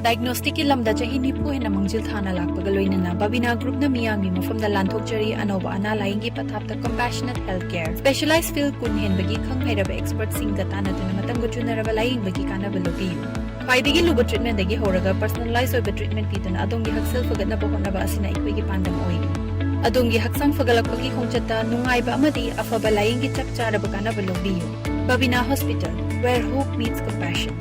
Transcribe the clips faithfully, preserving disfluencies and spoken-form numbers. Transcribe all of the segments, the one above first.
ꯗꯥꯏꯒꯅꯣꯁꯇꯤꯛꯀꯤ ꯂꯝꯗ ꯆꯍꯤ ꯅꯤꯐꯨ ꯍꯦꯟꯅ ꯃꯥꯡꯖꯤꯜ ꯊꯥꯅ ꯂꯥꯛꯄꯒ ꯂꯣꯏꯅꯅ ꯕꯕꯤꯅꯥ ꯒ꯭ꯔꯨꯞꯅ ꯃꯤꯌꯥꯝꯒꯤ ꯃꯐꯝꯗ ꯂꯥꯟꯊꯣꯛꯆꯔꯤ ꯑꯅꯧꯕ ꯑꯅꯥ ꯂꯥꯏꯌꯦꯡꯒꯤ ꯄꯊꯥꯞꯇ ꯀꯝꯄꯦꯁꯅꯦꯠ ꯍꯦꯜꯊ ꯀꯦꯌꯔ꯫ ꯁ꯭ꯄꯦꯁꯤꯌꯦꯂꯥꯏꯖ ꯐꯤꯜꯗ ꯀꯨꯟ ꯍꯦꯟꯕꯒꯤ ꯈꯪ ꯍꯩꯔꯕ ꯑꯦꯛꯁꯄꯔꯠꯁꯤꯡꯒ ꯇꯥꯟꯅꯗꯨꯅ ꯃꯇꯝꯒ ꯆꯨꯅꯔꯕ ꯂꯥꯏꯌꯦꯡꯕꯒꯤ ꯀꯥꯟꯅꯕ ꯂꯧꯕꯤꯌꯨ꯫ ꯈ꯭ꯋꯥꯏꯗꯒꯤ ꯂꯨꯕ ꯇ꯭ꯔꯤꯠꯃꯦꯟꯗꯒꯤ ꯍꯧꯔꯒ ꯄꯔꯁꯣꯅꯦꯂꯥꯏꯖ ꯑꯣꯏꯕ ꯇ꯭ꯔꯤꯠꯃꯦꯟ ꯄꯤꯗꯨꯅ ꯑꯗꯣꯝꯒꯤ ꯍꯛꯁꯦꯜ ꯐꯒꯠꯅꯕ ꯍꯣꯠꯅꯕ ꯑꯁꯤꯅ ꯑꯩꯈꯣꯏꯒꯤ ꯄꯥꯟꯗꯝ ꯑꯣꯏꯔꯤ꯫ ꯑꯗꯣꯝꯒꯤ ꯍꯛꯆꯥꯡ ꯐꯒꯠꯂꯛꯄꯒꯤ ꯈꯣꯡꯆꯠꯇ ꯅꯨꯡꯉꯥꯏꯕ ꯑꯃꯗꯤ ꯑꯐꯕ ꯂꯥꯏꯌꯦꯡꯒꯤ ꯆꯞ ꯆꯥꯔꯕ ꯀꯥꯟꯅꯕ ꯂꯧꯕꯤꯌꯨ꯫ Babina Hospital, where hope meets compassion.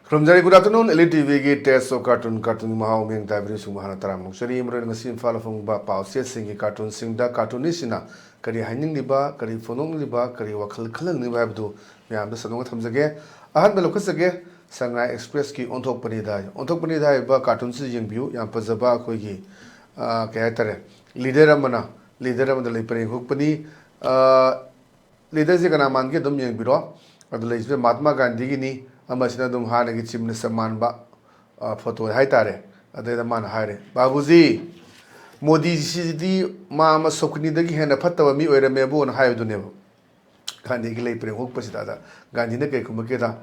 ꯈꯨꯔꯨꯝꯖꯔꯤ꯫ Good afternoon, L E T ꯚꯤꯒꯤ Taste of Cartoon, ꯀꯥꯔꯇꯨꯟꯒꯤ ꯃꯍꯥꯎ ꯃꯤꯌꯦꯡ ꯇꯥꯕꯤꯔꯤꯕꯁꯤꯡꯕꯨ ꯍꯥꯟꯅ ꯇꯔꯥꯝꯅ ꯑꯣꯛꯆꯔꯤ꯫ ꯃꯔꯨꯑꯣꯏꯅ ꯉꯁꯤ ꯏꯝꯐꯥꯜꯗ ꯐꯣꯡꯕ ꯄꯥꯎꯆꯦꯁꯤꯡꯒꯤ ꯀꯥꯔꯇꯨꯟꯁꯤꯡꯗ ꯀꯥꯔꯇꯨꯅꯤꯁꯁꯤꯅ ꯀꯔꯤ ꯍꯥꯏꯅꯤꯡꯂꯤꯕ, ꯀꯔꯤ ꯐꯣꯡꯗꯣꯛꯅꯤꯡꯂꯤꯕ, ꯀꯔꯤ ꯋꯥꯈꯜ ꯈꯜꯍꯟꯅꯤꯡꯂꯤꯕ ꯍꯥꯏꯕꯗꯨ ꯃꯌꯥꯝꯗ ꯁꯟꯗꯣꯛꯅ ꯊꯝꯖꯒꯦ꯫ ꯑꯍꯥꯟꯕ ꯂꯧꯈꯠꯆꯒꯦ, ꯁꯉꯥꯏ ꯑꯦꯛꯁꯄ꯭ꯔꯦꯁꯀꯤ ꯑꯣꯟꯊꯣꯛꯄꯅꯤꯗ꯫ ꯑꯣꯟꯊꯣꯛꯄꯅꯤꯗ ꯍꯥꯏꯕ ꯀꯥꯔꯇꯨꯟꯁꯤ ꯌꯦꯡꯕꯤꯌꯨ꯫ ꯌꯥꯝ ꯐꯖꯕ ꯑꯩꯈꯣꯏꯒꯤ, ꯑ, ꯀꯩ ꯍꯥꯏꯇꯥꯔꯦ, ꯂꯤꯗꯔ ꯑꯃꯅ, ꯂꯤꯗꯔ ꯑꯃꯗ ꯂꯩ ꯄꯔꯦꯡ ꯍꯨꯛꯄꯅꯤ꯫ ꯑ, ꯂꯤꯗꯔꯁꯦ ꯀꯅꯥ ꯃꯥꯟꯒꯦ ꯑꯗꯨꯝ ꯌꯦꯡꯕꯤꯔꯣ꯫ ꯑꯗꯨ ꯂꯩꯁꯤꯗ ꯃꯍꯥꯠꯃꯥ ꯒꯥꯟꯙꯤꯒꯤꯅꯤ, ꯑꯃꯁꯤꯅ ꯑꯗꯨꯝ ꯍꯥꯟꯅꯒꯤ ꯆꯤꯐ ꯃꯤꯅꯤꯁꯇꯔ ꯃꯥꯟꯕ, ꯑ, ꯐꯣꯇꯣ ꯍꯥꯏꯇꯥꯔꯦ꯫ ꯑꯗꯩꯗ ꯃꯥꯅ ꯍꯥꯏꯔꯦ, "ꯕꯥꯕꯨꯖꯤ, ꯃꯣꯗꯤꯁꯤꯗꯤ ꯃꯥ ꯑꯃ ꯁꯣꯀꯅꯤꯗꯒꯤ ꯍꯦꯟꯅ ꯐꯠꯇꯕ ꯃꯤ ꯑꯣꯏꯔꯝꯃꯦꯕꯨꯅ" ꯍꯥꯏꯕꯗꯨꯅꯦꯕ꯫ ꯒꯥꯟꯙꯤꯒꯤ ꯂꯩ ꯄꯔꯦꯡ ꯍꯨꯛꯄꯁꯤꯗ ꯑꯗ ꯒꯥꯟꯙꯤꯅ ꯀꯩ ꯈꯨꯝꯃꯛꯀꯦꯗ,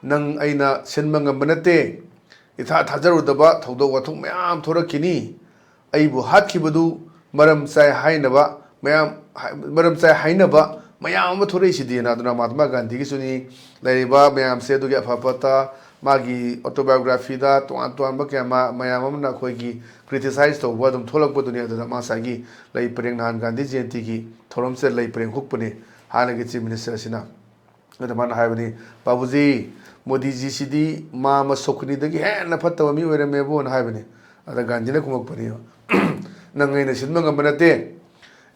"ꯅꯪ ꯑꯩꯅ ꯁꯤꯟꯕ ꯉꯝꯕ ꯅꯠꯇꯦ꯫ ꯏꯊꯥ ꯊꯥꯖꯔꯨꯗꯕ ꯊꯧꯗꯣꯛ ꯋꯥꯊꯣꯛ ꯃꯌꯥꯝ ꯊꯣꯔꯛꯈꯤꯅꯤ꯫ ꯑꯩꯕꯨ ꯍꯥꯠꯈꯤꯕꯗꯨ ꯃꯔꯝ ꯆꯥꯏ ꯍꯥꯏꯅꯕ ꯃꯌꯥꯝ, ꯃꯔꯝ ꯆꯥꯏ ꯍꯥꯏꯅꯕ ꯃꯌꯥꯝ ꯑꯃ ꯊꯣꯔꯛꯏꯁꯤꯗꯤꯅ" ꯑꯗꯨꯅ ꯃꯍꯥꯇꯃꯥ ꯒꯥꯟꯙꯤꯒꯤꯁꯨꯅꯤ, ꯂꯩꯔꯤꯕ ꯃꯌꯥꯝꯁꯦ ꯑꯗꯨꯒꯤ ꯑꯐ ꯐꯠꯇ, ꯃꯥꯒꯤ autobiographyꯗ ꯇꯣꯉꯥꯟ ꯇꯣꯉꯥꯟꯕ ꯀꯌꯥ ꯃꯥ-, ꯃꯌꯥꯝ ꯑꯃꯅ ꯑꯩꯈꯣꯏꯒꯤ criticize ꯇꯧꯕ ꯑꯗꯨꯝ ꯊꯣꯛꯂꯛꯄꯗꯨꯅꯤ꯫ ꯑꯗꯨꯅ ꯃꯥ ꯉꯁꯥꯏꯒꯤ ꯂꯩ ꯄꯔꯦꯡ, ꯅꯍꯥꯟ ꯒꯥꯟꯙꯤ ꯖꯌꯟꯇꯤꯒꯤ ꯊꯧꯔꯝꯁꯤꯗ ꯂꯩ ꯄꯔꯦꯡ ꯍꯨꯛꯄꯅꯤ ꯍꯥꯟꯅꯒꯤ ꯆꯤꯐ ꯃꯤꯅꯤꯁꯇꯔ ꯑꯁꯤꯅ꯫ ꯑꯗ ꯃꯥꯅ ꯍꯥꯏꯕꯅꯤ, "ꯕꯥꯕꯨꯖꯤ, ꯃꯣꯗꯤꯖꯤꯁꯤꯗꯤ ꯃꯥ ꯑꯃ ꯁꯣꯀꯅꯤꯗꯒꯤ ꯍꯦꯟꯅ ꯐꯠꯇꯕ ꯃꯤ ꯑꯣꯏꯔꯝꯃꯦꯕꯨꯅ" ꯍꯥꯏꯕꯅꯤ꯫ ꯑꯗ ꯒꯥꯟꯙꯤꯅ ꯈꯨꯝꯃꯛꯄꯅꯤ, "ꯅꯪ ꯑꯩꯅ ꯁꯤꯟꯕ ꯉꯝꯕ ꯅꯠꯇꯦ꯫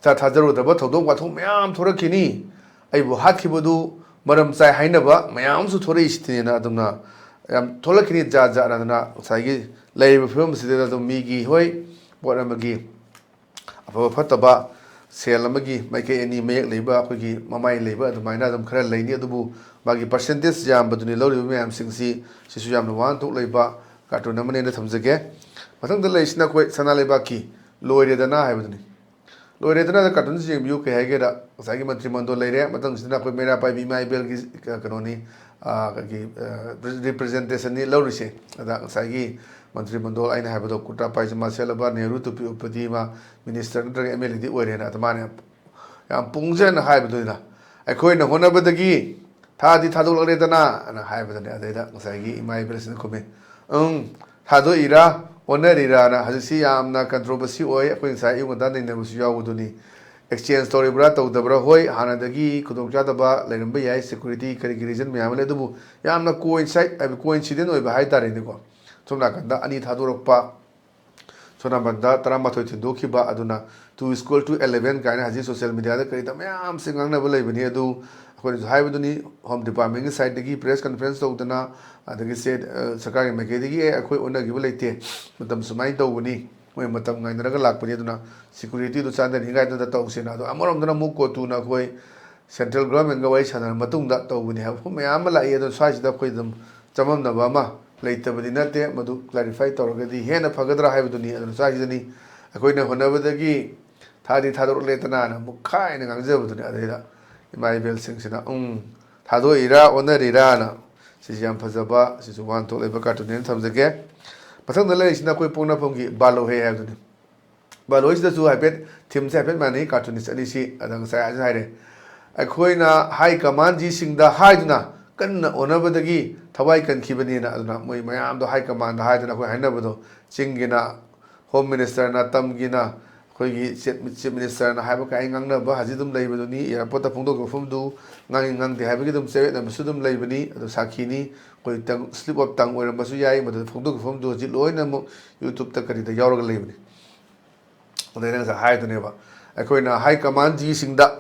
ꯏꯊꯥ ꯊꯥꯖꯔꯨꯗꯕ ꯊꯧꯗꯣꯛ ꯋꯥꯊꯣꯛ ꯃꯌꯥꯝ ꯊꯣꯔꯛꯈꯤꯅꯤ꯫ ꯑꯩꯕꯨ ꯍꯥꯠꯈꯤꯕꯗꯨ ꯃꯔꯝ ꯆꯥꯏ ꯍꯥꯏꯅꯕ ꯃꯌꯥꯝ ꯑꯃꯁꯨ ꯊꯣꯔꯛꯏꯁꯤꯗꯤꯅ" ꯑꯗꯨꯝꯅ ꯌꯥꯝ ꯊꯣꯛꯂꯛꯈꯤꯅꯤ ꯖꯥꯠ ꯖꯥꯠ꯫ ꯑꯗꯨꯅ ꯉꯁꯥꯏꯒꯤ ꯂꯩꯔꯤꯕ ꯐꯤꯕꯝ ꯑꯁꯤꯗ ꯑꯗꯨꯝ ꯃꯤꯒꯤ, ꯍꯣꯏ, ꯄꯣꯠ ꯑꯃꯒꯤ ꯑꯐꯕ ꯐꯠꯇꯕ, ꯁꯦꯜ ꯑꯃꯒꯤ ꯃꯥꯏꯀꯩ ꯑꯅꯤ ꯃꯌꯦꯛ ꯂꯩꯕ, ꯑꯩꯈꯣꯏꯒꯤ ꯃꯃꯥꯏ ꯂꯩꯕ ꯑꯗꯨꯃꯥꯏꯅ ꯑꯗꯨꯝ ꯈꯔ ꯂꯩꯅꯤ꯫ ꯑꯗꯨꯕꯨ ꯃꯥꯒꯤ percentage ꯌꯥꯝꯕꯗꯨꯅꯤ ꯂꯧꯔꯤꯕ ꯃꯌꯥꯝꯁꯤꯡꯁꯤ꯫ ꯁꯤꯁꯨ ꯌꯥꯝꯅ ꯋꯥꯍꯟꯊꯣꯛ ꯂꯩꯕ cartoon ꯑꯃꯅꯦꯅ ꯊꯝꯖꯒꯦ꯫ ꯃꯊꯪꯗ ꯂꯩꯔꯤꯁꯤꯅ ꯑꯩꯈꯣꯏ ꯁꯅꯥ ꯂꯩꯕꯥꯛꯀꯤ ꯂꯣꯏꯔꯦꯗꯅ ꯍꯥꯏꯕꯗꯨꯅꯤ꯫ ꯂꯣꯏꯔꯦꯗꯅ꯫ Cartoonꯁꯤ ꯌꯦꯡꯕꯤꯌꯨ꯫ ꯀꯩ ꯍꯥꯏꯒꯦꯗ, ꯉꯁꯥꯏꯒꯤ ꯃꯟꯇ꯭ꯔꯤ ꯃꯟꯗꯣꯜ ꯂꯩꯔꯦ, ꯃꯊꯪꯁꯤꯗꯅ ꯑꯩꯈꯣꯏ ꯃꯩꯔꯥ ꯄꯥꯏꯕꯤ ꯏꯃꯥ ꯏꯕꯦꯜꯒꯤ, ꯑ, ꯀꯩꯅꯣꯅꯤ, ꯑ, ꯑꯩꯈꯣꯏꯒꯤ, ꯑ, representationꯅꯤ ꯂꯧꯔꯤꯁꯦ꯫ ꯑꯗ ꯉꯁꯥꯏꯒꯤ ꯃꯟꯇ꯭ꯔꯤ ꯃꯟꯗꯣꯜ ꯑꯩꯅ ꯍꯥꯏꯕꯗꯣ, ꯀꯨꯔꯇꯥ ꯄꯥꯏꯖꯃꯥ ꯁꯦꯠꯂꯕ, ꯅꯦꯍꯔꯨ ꯇꯨꯄꯤ ꯎꯞꯄꯗꯤ ꯃꯥ minister ꯅꯠꯇ꯭ꯔꯒ MLAꯗꯤ ꯑꯣꯏꯔꯦꯅ, ꯑꯗ ꯃꯥꯅ ꯌꯥꯝ ꯄꯨꯡꯖꯅ ꯍꯥꯏꯕꯗꯨꯅ, "ꯑꯩꯈꯣꯏꯅ ꯍꯣꯠꯅꯕꯗꯒꯤ ꯊꯥꯗꯤ ꯊꯥꯗꯣꯛꯂꯛꯂꯦꯗꯅ" ꯑꯅ ꯍꯥꯏꯕꯗꯅꯦ꯫ ꯑꯗꯩꯗ ꯉꯁꯥꯏꯒꯤ ꯏꯃꯥ ꯏꯕꯦꯜꯁꯤꯅ ꯈꯨꯝꯃꯤ, "ꯎꯝ, ꯊꯥꯗꯣꯛꯏꯔꯥ ꯑꯣꯟꯅꯔꯤꯔꯥꯅ? ꯍꯧꯖꯤꯛꯁꯤ ꯌꯥꯝꯅ controversy ꯑꯣꯏ, ꯑꯩꯈꯣꯏ ꯉꯁꯥꯏ ꯑꯌꯨꯛ ꯉꯟꯇꯥ ꯅꯩꯅꯕꯁꯨ ꯌꯥꯎꯕꯗꯨꯅꯤ꯫ Exchange ꯇꯧꯔꯤꯕ꯭ꯔꯥ ꯇꯧꯗꯕ꯭ꯔꯥ? ꯍꯣꯏ, ꯍꯥꯟꯅꯗꯒꯤ ꯈꯨꯗꯣꯡꯆꯥꯗꯕ ꯂꯩꯔꯝꯕ ꯌꯥꯏ, security ꯀꯔꯤꯒꯤ reason ꯃꯌꯥꯝ ꯑꯃ ꯂꯩ, ꯑꯗꯨꯕꯨ ꯌꯥꯝꯅ coincide ꯍꯥꯏꯕ coincident ꯑꯣꯏꯕ ꯍꯥꯏꯇꯥꯔꯦꯅꯦꯀꯣ꯫ ꯁꯣꯝ ꯅꯥꯀꯟꯗ ꯑꯅꯤ ꯊꯥꯗꯣꯔꯛꯄ, ꯁꯣꯝ ꯅꯥꯀꯟꯗ ꯇꯔꯥꯃꯥꯊꯣꯏ ꯊꯤꯟꯗꯣꯛꯈꯤꯕ, ꯑꯗꯨꯅ two is equal to eleven ꯀꯥꯏꯅ ꯍꯧꯖꯤꯛ social mediaꯗ ꯀꯔꯤꯗ ꯃꯌꯥꯝꯁꯦ ꯉꯥꯡꯅꯕ ꯂꯩꯕꯅꯤ꯫ ꯑꯗꯨ ꯑꯩꯈꯣꯏꯅꯁꯨ ꯍꯥꯏꯕꯗꯨꯅꯤ, Home Departmentꯀꯤ sideꯇꯒꯤ press conference ꯇꯧꯗꯅ, ꯑꯗꯒꯤ state, ꯑ, ꯁꯔꯀꯥꯔꯒꯤ ꯃꯥꯏꯀꯩꯗꯒꯤ, "ꯑꯦ, ꯑꯩꯈꯣꯏ ꯑꯣꯟꯅꯈꯤꯕ ꯂꯩꯇꯦ, ꯃꯇꯝ ꯁꯨꯃꯥꯏꯅ ꯇꯧꯕꯅꯤ, ꯃꯣꯏ ꯃꯇꯝ ꯉꯥꯏꯅꯔꯒ ꯂꯥꯛꯄꯅꯤ, ꯑꯗꯨꯅ securityꯗꯨ ꯆꯥꯟꯅꯔꯤꯉꯩꯗꯨꯗ ꯇꯧꯁꯦꯅ"꯫ ꯑꯗꯣ ꯑꯃꯔꯣꯝꯗꯅ ꯑꯃꯨꯛ ꯀꯣꯇꯨꯅ ꯑꯩꯈꯣꯏ central governmentꯀ ꯋꯥꯔꯤ ꯁꯥꯟꯅꯔ ꯃꯇꯨꯡꯗ ꯇꯧꯕꯅꯤ ꯍꯥꯏꯕ ꯃꯌꯥꯝ ꯑꯃ ꯂꯥꯛꯏ꯫ ꯑꯗꯣ ꯁ꯭ꯋꯥꯏꯁꯤꯗ ꯑꯩꯈꯣꯏ ꯑꯗꯨꯝ ꯆꯃꯝꯅꯕ ꯑꯃ ꯂꯩꯇꯕꯗꯤ ꯅꯠꯇꯦ, ꯃꯗꯨ clarify ꯇꯧꯔꯒꯗꯤ ꯍꯦꯟꯅ ꯐꯒꯗ꯭ꯔꯥ ꯍꯥꯏꯕꯗꯨꯅꯤ꯫ ꯑꯗꯨꯅ ꯁ꯭ꯋꯥꯏꯁꯤꯗꯅꯤ ꯑꯩꯈꯣꯏꯅ ꯍꯣꯠꯅꯕꯗꯒꯤ ꯊꯥꯗꯤ ꯊꯥꯗꯣꯔꯛꯂꯦꯗꯅꯥꯅ ꯑꯃꯨꯛ ꯈꯥꯏꯅ ꯉꯥꯡꯖꯕꯗꯨꯅꯤ꯫ ꯑꯗꯩꯗ ꯏꯃꯥ ꯏꯕꯦꯜꯁꯤꯡꯁꯤꯅ, "ꯎꯝ, ꯊꯥꯗꯣꯛꯏꯔꯥ ꯑꯣꯟꯅꯔꯤꯔꯥꯅ"꯫ ꯁꯤꯁꯤ ꯌꯥꯝ ꯐꯖꯕ, ꯁꯤꯁꯨ ꯋꯥꯍꯟꯊꯣꯛ ꯂꯩꯕ cartoonꯅꯦꯅ ꯊꯝꯖꯒꯦ꯫ ꯃꯊꯪꯗ ꯂꯩꯔꯤꯁꯤꯅ ꯑꯩꯈꯣꯏ ꯄꯣꯛꯅꯐꯝꯒꯤ ꯕꯥꯂꯣꯍꯦ ꯍꯥꯏꯕꯗꯨꯅꯤ꯫ ꯕꯥꯂꯣꯍꯦꯁꯤꯗꯁꯨ ꯍꯥꯏꯐꯦꯠ themeꯁꯦ ꯍꯥꯏꯐꯦꯠ ꯃꯥꯟꯅꯩ cartoonist ꯑꯅꯤꯁꯤ꯫ ꯑꯗ ꯉꯁꯥꯏ ꯑꯩꯁꯨ ꯍꯥꯏꯔꯦ, ꯑꯩꯈꯣꯏꯅ high commandꯁꯤꯡꯗ ꯍꯥꯏꯗꯨꯅ ꯀꯟꯅ ꯍꯣꯠꯅꯕꯗꯒꯤ ꯊꯋꯥꯏ ꯀꯟꯈꯤꯕꯅꯤꯅ꯫ ꯑꯗꯨꯅ ꯃꯣꯏ ꯃꯌꯥꯝꯗꯣ high commandꯗ ꯍꯥꯏꯗꯅ ꯑꯩꯈꯣꯏ ꯍꯥꯏꯅꯕꯗꯣ, ꯆꯤꯡꯒꯤꯅ Home Ministerꯅ, ꯇꯝꯒꯤꯅ ꯑꯩꯈꯣꯏꯒꯤ Chief, Chief Ministerꯅ ꯍꯥꯏꯕ ꯀꯥꯏ ꯉꯥꯡꯅꯕ ꯍꯧꯖꯤꯛ ꯑꯗꯨꯝ ꯂꯩꯕꯗꯨꯅꯤ꯫ Airportꯇ ꯐꯣꯡꯗꯣꯛꯄ ꯋꯥꯐꯝꯗꯨ ꯉꯥꯡꯉꯤ ꯉꯥꯡꯗꯦ ꯍꯥꯏꯕꯒꯤ ꯑꯗꯨꯝ ꯆꯌꯦꯠꯅꯕꯁꯨ ꯑꯗꯨꯝ ꯂꯩꯕꯅꯤ꯫ ꯑꯗꯣ ꯁꯥꯈꯤꯅꯤ, ꯑꯩꯈꯣꯏ ꯇꯪ, slip of tongue ꯑꯣꯏꯔꯝꯕꯁꯨ ꯌꯥꯏ, ꯃꯗꯨꯗ ꯐꯣꯡꯗꯣꯛꯄ ꯋꯥꯐꯝꯗꯨ ꯍꯧꯖꯤꯛ ꯂꯣꯏꯅꯃꯛ YouTubeꯇ ꯀꯔꯤꯗ ꯌꯥꯎꯔꯒ ꯂꯩꯕꯅꯤ꯫ ꯑꯗꯩ ꯑꯩꯅ ꯉꯁꯥꯏ ꯍꯥꯏꯗꯨꯅꯦꯕ, ꯑꯩꯈꯣꯏꯅ high command ꯖꯤꯁꯤꯡꯗ,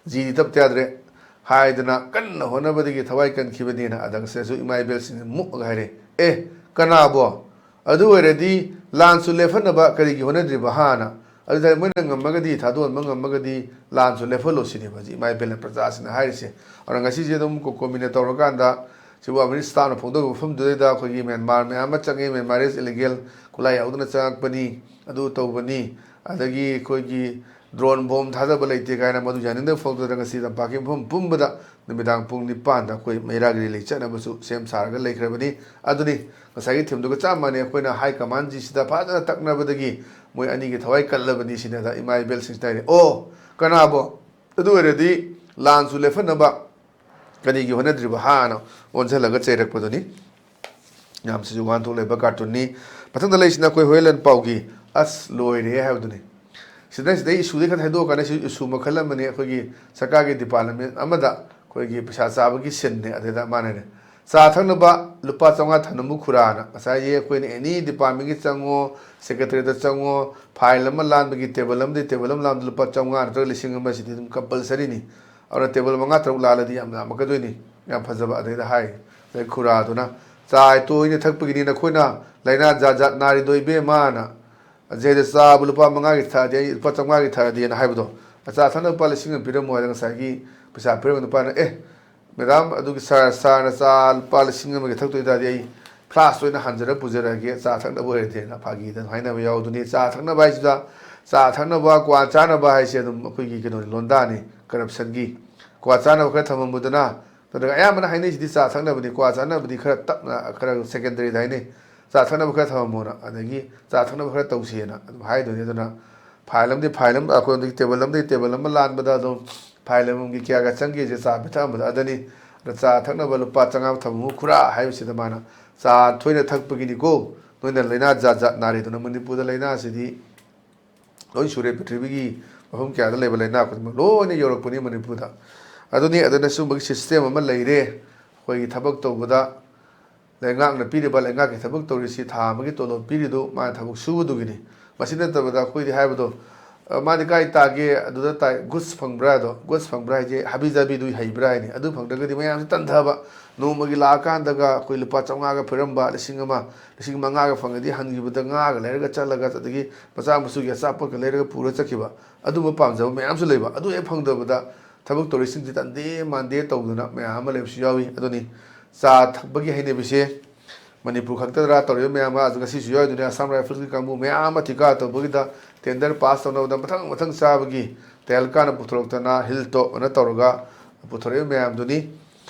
ꯖꯤꯗꯤ ꯇꯞꯇ ꯌꯥꯗ꯭ꯔꯦ, ꯍꯥꯏꯗꯅ ꯀꯟꯅ ꯍꯣꯠꯅꯕꯗꯒꯤ ꯊꯋꯥꯏ ꯀꯟꯈꯤꯕꯅꯦꯅ꯫ ꯑꯗ ꯉꯁꯥꯏꯁꯨ ꯏꯃꯥ ꯏꯕꯦꯜꯁꯤꯡꯅ ꯃꯨꯛꯑꯒ ꯍꯥꯏꯔꯦ, "ꯑꯦ, ꯀꯅꯥꯕꯣ? ꯑꯗꯨ ꯑꯣꯏꯔꯗꯤ ꯂꯥꯟꯁꯨ ꯂꯦꯞꯍꯟꯅꯕ ꯀꯔꯤꯒꯤ ꯍꯣꯠꯅꯗ꯭ꯔꯤꯕ ꯍꯥꯅ?" ꯑꯗꯨꯗ ꯃꯣꯏꯅ ꯉꯝꯃꯒꯗꯤ, ꯊꯥꯗꯣꯛꯍꯟꯕ ꯉꯝꯃꯒꯗꯤ ꯂꯥꯟꯁꯨ ꯂꯦꯞꯍꯜꯂꯣ ꯁꯤꯅꯦꯕ ꯍꯧꯖꯤꯛ ꯏꯃꯥ ꯏꯕꯦꯜꯅ ꯄ꯭ꯔꯖꯥꯁꯤꯡꯅ ꯍꯥꯏꯔꯤꯁꯦ꯫ ꯑꯗꯨꯅ ꯉꯁꯤꯁꯦ ꯑꯗꯨꯝ ꯀꯣꯀꯣꯃꯤꯅ ꯇꯧꯔꯀꯥꯟꯗ ꯁꯤꯕꯨ ꯑꯃꯔꯤꯁ ꯁ꯭ꯇꯥꯝꯅ ꯐꯣꯡꯗꯣꯛꯄ ꯃꯐꯝꯗꯨꯗꯩꯗ ꯑꯩꯈꯣꯏꯒꯤ ꯃ꯭ꯌꯥꯟꯃꯥꯔ ꯃꯌꯥꯝ ꯑꯃ ꯆꯪꯉꯦ, ꯃ꯭ꯌꯥꯟꯃꯥꯔꯤꯁ ꯏꯂꯤꯒꯦꯜ ꯈꯨꯠꯂꯥꯏ ꯌꯥꯎꯗꯅ ꯆꯪꯉꯛꯄꯅꯤ, ꯑꯗꯨ ꯇꯧꯕꯅꯤ, ꯑꯗꯒꯤ ꯑꯩꯈꯣꯏꯒꯤ ꯗ꯭ꯔꯣꯟ ꯕꯣꯝ ꯊꯥꯗꯕ ꯂꯩꯇꯦ ꯀꯥꯏꯅ ꯃꯗꯨ ꯌꯥꯅꯤꯡꯗꯕ ꯐꯣꯡꯗꯣꯛꯇꯅ ꯉꯁꯤ ꯂꯝꯄꯥꯛꯀꯤ ꯃꯐꯝ ꯄꯨꯝꯕꯗ ꯅꯨꯃꯤꯗꯥꯡ ꯄꯨꯡ ꯅꯤꯄꯥꯟꯗ ꯑꯩꯈꯣꯏ ꯃꯩꯔꯥꯒꯤ ꯔꯦꯂꯤ ꯆꯠꯅꯕꯁꯨ ꯁꯦꯝ ꯁꯥꯔꯒ ꯂꯩꯈ꯭ꯔꯕꯅꯤ꯫ ꯑꯗꯨꯅꯤ ꯉꯁꯥꯏꯒꯤ ꯊꯤꯝꯗꯨꯒ ꯆꯞ ꯃꯥꯟꯅꯩ꯫ ꯑꯩꯈꯣꯏꯅ ꯍꯥꯏ ꯀꯃꯥꯟꯁꯤꯡꯁꯤꯗ ꯐꯖꯅ ꯇꯛꯅꯕꯗꯒꯤ ꯃꯣꯏ ꯑꯅꯤꯒꯤ ꯊꯋꯥꯏ ꯀꯜꯂꯕꯅꯤ ꯁꯤꯅꯗ ꯏꯃꯥ ꯏꯕꯦꯜꯁꯤꯡꯁꯤꯅ ꯍꯥꯏꯔꯦ꯫ ꯑꯣ, ꯀꯅꯥꯕꯣ? ꯑꯗꯨ ꯑꯣꯏꯔꯗꯤ ꯂꯥꯟꯁꯨ ꯂꯦꯞꯍꯟꯅꯕ ꯀꯔꯤꯒꯤ ꯍꯣꯠꯅꯗ꯭ꯔꯤꯕ ꯍꯥꯏꯅ ꯑꯣꯟꯁꯤꯜꯂꯒ ꯆꯩꯔꯛꯄꯗꯨꯅꯤ꯫ ꯌꯥꯝ ꯁꯤꯁꯨ ꯋꯥꯍꯟꯊꯣꯛ ꯂꯩꯕ ꯀꯥꯔꯇꯨꯟꯅꯤ꯫ ꯃꯊꯪꯗ ꯂꯩꯔꯤꯁꯤꯅ ꯑꯩꯈꯣꯏ ꯍꯨꯌꯦꯟ ꯂꯥꯟꯄꯥꯎꯒꯤ ꯑꯁ ꯂꯣꯏꯔꯦ ꯍꯥꯏꯕꯗꯨꯅꯤ꯫ ꯁꯤꯗ ꯁꯤꯗꯩ ꯏꯁꯨꯗꯩ ꯈꯔ ꯊꯩꯗꯣꯛꯑꯀꯥꯟꯗ ꯁꯤ ꯏꯁꯨ ꯃꯈꯜ ꯑꯃꯅꯤ꯫ ꯑꯩꯈꯣꯏꯒꯤ ꯁꯔꯀꯥꯔꯒꯤ ꯗꯤꯄꯥꯔꯠꯃꯦꯟ ꯑꯃꯗ ꯑꯩꯈꯣꯏꯒꯤ ꯄꯩꯁꯥ ꯆꯥꯕꯒꯤ ꯁꯤꯟꯅꯦ꯫ ꯑꯗꯩꯗ ꯃꯥꯅꯅꯦ ꯆꯥ ꯊꯛꯅꯕ ꯂꯨꯄꯥ ꯆꯥꯝꯃꯉꯥ ꯊꯝꯅꯕ ꯈꯨꯔꯥꯅ ꯉꯁꯥꯏꯒꯤ ꯑꯩꯈꯣꯏꯅ ꯑꯦꯅꯤ ꯗꯤꯄꯥꯔꯠꯃꯦꯟꯒꯤ ꯆꯪꯉꯣ, ꯁꯦꯀ꯭ꯔꯦꯇꯔꯤꯗ ꯆꯪꯉꯣ, ꯐꯥꯏꯜ ꯑꯃ ꯂꯥꯟꯕꯒꯤ ꯇꯦꯕꯜ ꯑꯃꯗꯤ ꯇꯦꯕꯜ ꯑꯃ ꯂꯥꯟꯕꯗ ꯂꯨꯄꯥ ꯆꯥꯝꯃꯉꯥ ꯅꯠꯇ꯭ꯔꯒ ꯂꯤꯁꯤꯡ ꯑꯃ ꯁꯤꯗꯤ ꯑꯗꯨꯝ ꯀꯝꯄꯜꯁꯔꯤꯅꯤ꯫ ꯑꯗꯨꯅ ꯇꯦꯕꯜ ꯃꯉꯥ ꯇꯔꯨꯛ ꯂꯥꯜꯂꯗꯤ ꯌꯥꯝ ꯌꯥꯝꯃꯛꯀꯗꯣꯏꯅꯤ꯫ ꯌꯥꯝ ꯐꯖꯕ꯫ ꯑꯗꯩꯗ ꯍꯥꯏ, ꯑꯗꯩ ꯈꯨꯔꯥꯗꯨꯅ ꯆꯥ ꯇꯣꯏꯅ ꯊꯛꯄꯒꯤꯅꯤ ꯅꯈꯣꯏꯅ ꯂꯥꯏꯅꯥ ꯖꯥꯠ ꯖꯥꯠ ꯅꯥꯔꯤꯗꯣ ꯏꯕꯦꯝꯃꯅ꯫ ꯑꯁꯤꯗ ꯆꯥꯕ ꯂꯨꯄꯥ ꯃꯉꯥꯒꯤ ꯊꯛꯑꯗꯤ ꯑꯩ ꯂꯨꯄꯥ ꯆꯥꯝꯃꯉꯥꯒꯤ ꯊꯛꯑꯗꯤꯅ ꯍꯥꯏꯕꯗꯣ꯫ ꯑꯆꯥ ꯊꯛꯅꯕ ꯂꯨꯄꯥ ꯂꯤꯁꯤꯡ ꯑꯃ ꯄꯤꯔꯝꯃꯣ ꯍꯥꯏꯗꯅ ꯉꯁꯥꯏꯒꯤ ꯄꯩꯁꯥ ꯄꯤꯔꯝꯕ ꯅꯨꯄꯥꯅ, "ꯑꯦ, ꯃꯦꯗꯥꯝ, ꯑꯗꯨꯒꯤ ꯁꯥꯔ, ꯁꯥꯔꯅ ꯆꯥ ꯂꯨꯄꯥ ꯂꯤꯁꯤꯡ ꯑꯃꯒꯤ ꯊꯛꯇꯣꯏ ꯇꯥꯔꯗꯤ ꯑꯩ ꯐ꯭ꯂꯥꯁꯇ ꯑꯣꯏꯅ ꯍꯟꯖꯔ ꯄꯨꯖꯔꯛꯑꯒꯦ, ꯆꯥ ꯊꯛꯅꯕ ꯑꯣꯏꯔꯗꯤꯅ" ꯐꯥꯒꯤꯗ ꯍꯥꯏꯅꯕ ꯌꯥꯎꯗꯨꯅꯤ꯫ ꯆꯥ ꯊꯛꯅꯕ ꯍꯥꯏꯁꯤꯗ, ꯆꯥ ꯊꯛꯅꯕ, ꯀ꯭ꯋꯥ ꯆꯥꯅꯕ ꯍꯥꯏꯁꯦ ꯑꯗꯨꯝ ꯑꯩꯈꯣꯏꯒꯤ ꯀꯩꯅꯣꯅꯤ, ꯂꯣꯟꯗꯥꯅꯤ, ꯀꯔꯞꯁꯟꯒꯤ꯫ ꯀ꯭ꯋꯥ ꯆꯥꯅꯕ ꯈꯔ ꯊꯝꯃꯝꯃꯨꯗꯅ꯫ ꯅꯠꯇ꯭ꯔꯒ ꯑꯌꯥꯝꯕꯅ ꯍꯥꯏꯅꯩꯁꯤꯗꯤ ꯆꯥ ꯊꯛꯅꯕꯅꯤ, ꯀ꯭ꯋꯥ ꯆꯥꯅꯕꯗꯤ ꯈꯔ ꯇꯞꯅ, ꯈꯔ ꯁꯦꯀꯦꯟꯗꯔꯤꯗ ꯍꯥꯏꯅꯩ꯫ "ꯆꯥ ꯊꯛꯅꯕ ꯈꯔ ꯊꯝꯃꯝꯃꯣꯅ", ꯑꯗꯒꯤ "ꯆꯥ ꯊꯛꯅꯕ ꯈꯔ ꯇꯧꯁꯦꯅ" ꯑꯗꯨꯝ ꯍꯥꯏꯗꯣꯏꯅꯤ꯫ ꯑꯗꯨꯅ ꯐꯥꯏꯜ ꯑꯃꯗꯤ ꯐꯥꯏꯜ ꯑꯃ, ꯑꯩꯈꯣꯏ ꯍꯧꯖꯤꯛ ꯇꯦꯕꯜ ꯑꯃꯗꯒꯤ ꯇꯦꯕꯜ ꯑꯃ ꯂꯥꯟꯕꯗ ꯑꯗꯨꯝ ꯐꯥꯏꯜ ꯑꯃꯃꯝꯒꯤ ꯀꯌꯥ ꯀꯌꯥ ꯆꯪꯒꯦꯁꯦ ꯆꯥ ꯄꯤꯊꯛꯑꯝꯕꯗ ꯑꯗꯅꯤ꯫ ꯑꯗ ꯆꯥ ꯊꯛꯅꯕ ꯂꯨꯄꯥ ꯆꯥꯝꯃꯉꯥ ꯊꯝꯃꯨ ꯈꯨꯔꯥ ꯍꯥꯏꯕꯁꯤꯗ ꯃꯥꯅ ꯆꯥ ꯊꯣꯏꯅ ꯊꯛꯄꯒꯤꯅꯤꯀꯣ ꯅꯣꯏꯅ ꯂꯥꯏꯅꯥ ꯖꯥꯠ ꯖꯥꯠ ꯅꯥꯔꯤꯗꯨꯅ꯫ ꯃꯅꯤꯄꯨꯔꯗ ꯂꯥꯏꯅꯥꯁꯤꯗꯤ ꯂꯣꯏ ꯁꯨꯔꯦ꯫ ꯄ꯭ꯔꯤꯊꯤꯕꯤꯒꯤ ꯃꯐꯝ ꯀꯌꯥꯗ ꯂꯩꯕ ꯂꯥꯏꯅꯥ ꯈꯨꯗꯤꯡꯃꯛ ꯂꯣꯏꯅ ꯌꯧꯔꯛꯄꯅꯤ ꯃꯅꯤꯄꯨꯔꯗ꯫ ꯑꯗꯨꯅꯤ, ꯑꯗꯨꯅ ꯁꯨꯝꯕꯒꯤ ꯁꯤꯁꯇꯦꯝ ꯑꯃ ꯂꯩꯔꯦ꯫ ꯑꯩꯈꯣꯏꯒꯤ ꯊꯕꯛ ꯇꯧꯕꯗ ꯂꯩꯉꯥꯛꯅ ꯄꯤꯔꯤꯕ, ꯂꯩꯉꯥꯛꯀꯤ ꯊꯕꯛ ꯇꯧꯔꯤꯁꯤ ꯊꯥ ꯑꯃꯒꯤ ꯇꯣꯂꯣꯞ ꯄꯤꯔꯤꯗꯨ ꯃꯥꯅ ꯊꯕꯛ ꯁꯨꯕꯗꯨꯒꯤꯅꯤ꯫ ꯃꯁꯤ ꯅꯠꯇꯕꯗ ꯑꯩꯈꯣꯏꯗꯤ ꯍꯥꯏꯕꯗꯣ, ꯑ, ꯃꯥꯗꯤ ꯀꯥꯏ ꯇꯥꯒꯦ? ꯑꯗꯨꯗ ꯇꯥꯏ꯫ ꯒꯨꯁ ꯐꯪꯕ꯭ꯔꯥ? ꯑꯗꯣ ꯒꯨꯁ ꯐꯪꯕ꯭ꯔꯥ ꯍꯥꯏꯁꯦ ꯍꯥꯕꯤ ꯖꯥꯕꯤꯗꯨ ꯍꯩꯕ꯭ꯔꯥ ꯍꯥꯏꯅꯤ꯫ ꯑꯗꯨ ꯐꯪꯗ꯭ꯔꯒꯗꯤ ꯃꯌꯥꯝꯁꯦ ꯇꯟꯊꯕ꯫ ꯅꯣꯡꯃꯒꯤ ꯂꯥꯛꯑꯀꯥꯟꯗꯒ ꯑꯩꯈꯣꯏ ꯂꯨꯄꯥ ꯆꯥꯝꯃꯉꯥꯒ ꯄꯤꯔꯝꯕ, ꯂꯤꯁꯤꯡ ꯑꯃ, ꯂꯤꯁꯤꯡ ꯃꯉꯥꯒ ꯐꯪꯉꯗꯤ ꯍꯟꯈꯤꯕꯗ ꯉꯥꯒ ꯂꯩꯔꯒ ꯆꯠꯂꯒ, ꯑꯗꯒꯤ ꯃꯆꯥ ꯃꯁꯨꯒꯤ ꯑꯆꯥꯄꯣꯠꯀ ꯂꯩꯔꯒ ꯄꯨꯔ ꯆꯠꯈꯤꯕ, ꯑꯗꯨꯝꯕ ꯄꯥꯝꯖꯕ ꯃꯌꯥꯝꯁꯨ ꯂꯩꯕ꯫ ꯑꯗꯨ ꯍꯦꯛ ꯐꯪꯗꯕꯗ ꯊꯕꯛ ꯇꯧꯔꯤꯁꯤꯡꯁꯤ ꯇꯟꯗꯦ ꯃꯥꯟꯗꯦ ꯇꯧꯗꯅ ꯃꯌꯥꯝ ꯑꯃ ꯂꯩꯕꯁꯨ ꯌꯥꯎꯏ꯫ ꯑꯗꯨꯅꯤ ꯆꯥ ꯊꯛꯄꯒꯤ ꯍꯩꯅꯕꯤꯁꯦ ꯃꯅꯤꯄꯨꯔ ꯈꯛꯇꯗꯔꯥ ꯇꯧꯔꯤꯕ ꯃꯌꯥꯝ ꯑꯃ, ꯑꯗꯨ ꯉꯁꯤꯁꯨ ꯌꯥꯎꯔꯤꯗꯨꯅꯤ꯫ ꯑꯁꯥꯝ ꯔꯥꯏꯐꯜꯁꯀꯤ ꯀꯥꯡꯕꯨ ꯃꯌꯥꯝ ꯑꯃ ꯊꯤꯀꯥ ꯇꯧꯕꯒꯤꯗ ꯇꯦꯟꯗꯔ ꯄꯥꯁ ꯇꯧꯅꯕꯗ ꯃꯊꯪ ꯃꯊꯪ ꯆꯥꯕꯒꯤ ꯇꯦꯍꯜꯀꯥꯅ ꯄꯨꯊꯣꯔꯛꯇꯅ ꯍꯤꯜ ꯇꯣꯞ ꯑꯅ ꯇꯧꯔꯒ ꯄꯨꯊꯣꯔꯛꯏꯕ ꯃꯌꯥꯝꯗꯨꯅꯤ꯫